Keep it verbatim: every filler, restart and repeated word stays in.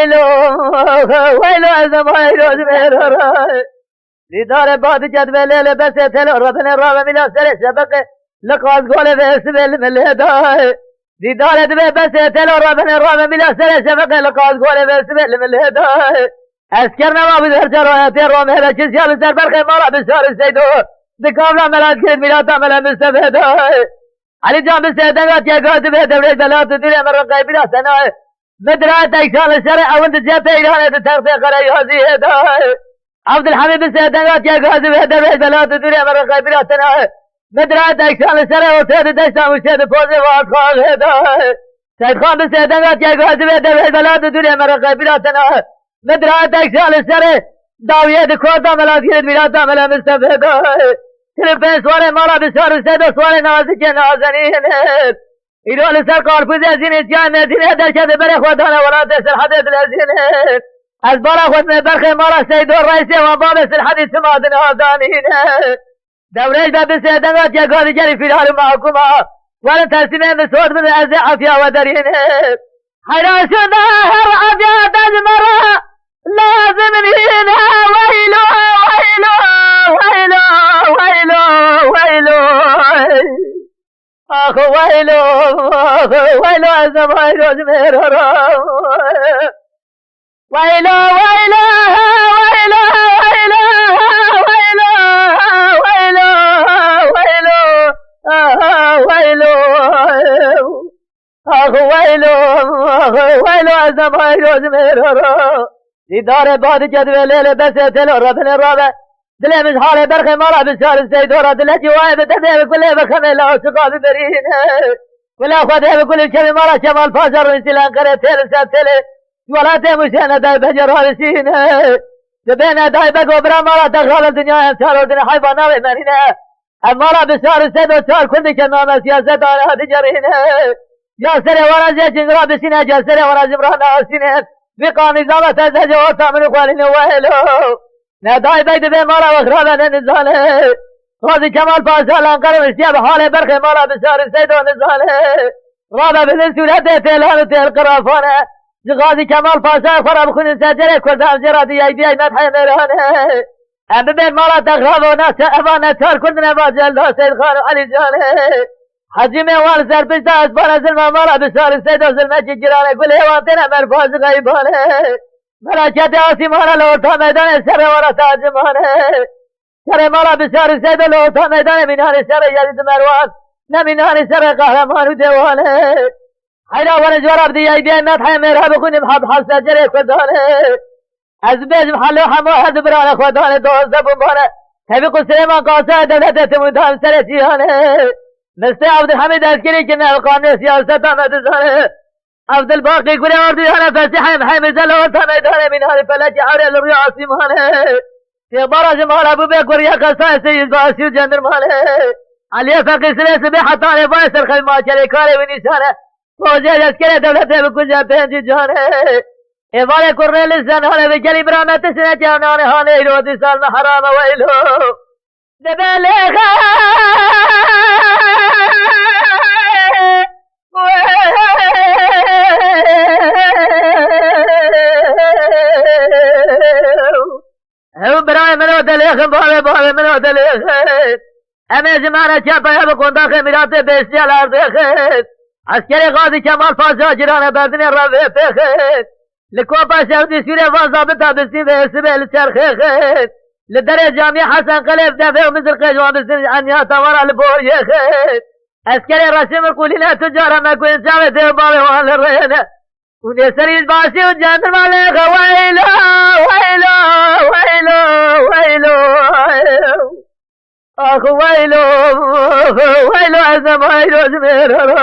Weylo, weylo, ez ema eyro ji mêro re. Dîdarê badike divê lêlê besê têlo re binê rabe mîla serê şefeqê. Li qaz golê vê sibê li min lê dayê. Dîdarê divê besê têlo re binê rabe mîla serê şefeqê. Li qaz golê vê sibê li min lê dayê. Esker nema bi derca royetê romê re çi ziya li ser berxê mala bi şar û seydo. Di kavla melat kirin mîlata mele Mistefê dayê. Elî can bi sêdenga tiyega divê dewrê belat û dûrê min reqey bîra te nayê. Min dirayê tekşan li şerê ewin di cephê Îranê di textê Qereyaziyê de. Evdilhemîd bi sêdenga tiyega divê dewrê belat û dûrê min reqey bîra te nayê. Min dirayê tekşan li şerê ortê di deşta Mûşê di pozê Vatxaxê de. Seydxan bi sêdenga tiyega divê dewrê belat û dûrê min reqey bîra te nayê. Min dirayê tekşan li şerê dawiyê di korda Melazgirê di mîlata mele Mistefê de. Çil û pênc siwarê mala bi şar û seydo siwarê nazikê nazenîn. Îro li ser qarpûzê zînê çiyayê Mêrdînê derkeve berê xwe dane welatê Sirhedê Dilezînê. Ez bara xwe dime berxê mala Seydo Reîsê wan babê Sirhedî çima dinadanîne. Dewrêj be bi sêdenga tiye gavî gelî fîrar û mahkûma. Werin teslîmê min sot bibin ez ê efiya we derîne. Heyran şûnde her efiya te ji me re lazim nîne. Weylo, weylo, weylo, weylo, weylo. Ax weylo, ax weylo, ez ema eyro ji mêro re. Weylo, weylo, weylo, weylo, weylo, weylo, weylo, ah, weylo. Ax weylo, ax weylo, ez ema eyro ji mêro re. Dîdarê badike divê lêlê besê têlo re binê rabe. Dilê min ji halê berxê mala bi şar û seydo re dilekî wayê bi demê bi kulê bi xemê la aşiqa bibirîne. Kula Xwedê bi kulî kevî mala Kemal Paşa rûnî sî li Enqerê tê li ser têlê. Welatê Mûşê nedayê bege ravişîne. Dibê nedayê bego bira mala te xalin dinyayê em çar ordine heyva navê merîne. Ev mala bi şar û sed û çar kurdî ke name siyaseta re hedicerîne. Ya serê wana jê cingre bişîne, ya serê wana jimra nasîne. Vî qanîzame teze ji orta min û xwelîne weylo. Nedayê bey dibê mala we xirabe ne nizane. Qazî Kemal Paşa Lenqer miştiye bi halê berxê mala bi şar û seydo nizane. Rabe bi lin sûretê têlan û têl qirafane. Ji Qazî Kemal Paşayê xwe re bixwînin ser cerê Kurdan jê re diyey diyey medhê mêrane. Em bibên mala te xirab û ne se eva ne çar kurdin eva Celda Seydxan û Elî Canê. Hecî mêwan li ser pişta ez bana zilma mala bi şar û seydo zilmekî giran e. Gulê wan têne merfa ji xeybanê. Melaketê asîmana li orta meydanê şerê wara tacimane. Şerê mala bi şar û seydo li orta meydanê mînanê şerê Yezîd û Merwan. Ne mînanê şerê qehreman û dewane. Heyra were ji we re bidî, ey biyay medhê mêra bixwînim, heb hesle cerê Kurdanê. Ez bibêjim helo hemo her du birane xwe dane dozdeh bombane. Tevîq û Silêman Qasayê dewletê Timûrdan serê cîhanê. Mistê Evdilhemîd Eskerî ki ne qanûnê siyaseta me dizane. Evdilbaqî gurê Ordûyane Fesîhê Mihê Mirze li orta meydanê mînanê felekê ewrê li rûya asîmanê. Têbara ji mala bû bê kuriya qesayê seyîd basî û cendirmanê. Eliyê Feqî Silê sibê hetanê vayê serxevî maçerê karê wî nîşane. Rojê lezkerê dewletê bikuje pêncî canê. Êvarê kurrê li zenanê bi gelî bira me tiştine kevnanê hanê îro dîsan me herame weylo. Dibê lêxe. Ew birayê min o dilêxin, bavê, bavê min o dilêxin. Em ê ji me re çepeya bi qondaxê mîratê bêştiya li erdêxin. Eskerê Qazî Kemal Paşa cirane berdinê revê pêxin. Li kopa şewdî şûrê van zabita bisîn vê sibê li çerxêxin. Li derê camiyê Hesen Qelê devê û mizirqê ji wan bisîn ji enya tawara li bor yêxin. Eskerê Reşîm û Qulîne tu cara me guhên çavê dê û bavê wan li rêne. Û nêserî basî û cendirma lêxe weylo, weylo, weylo, weylo. Ax weylo, weylo ez ema eyro ji mêro re.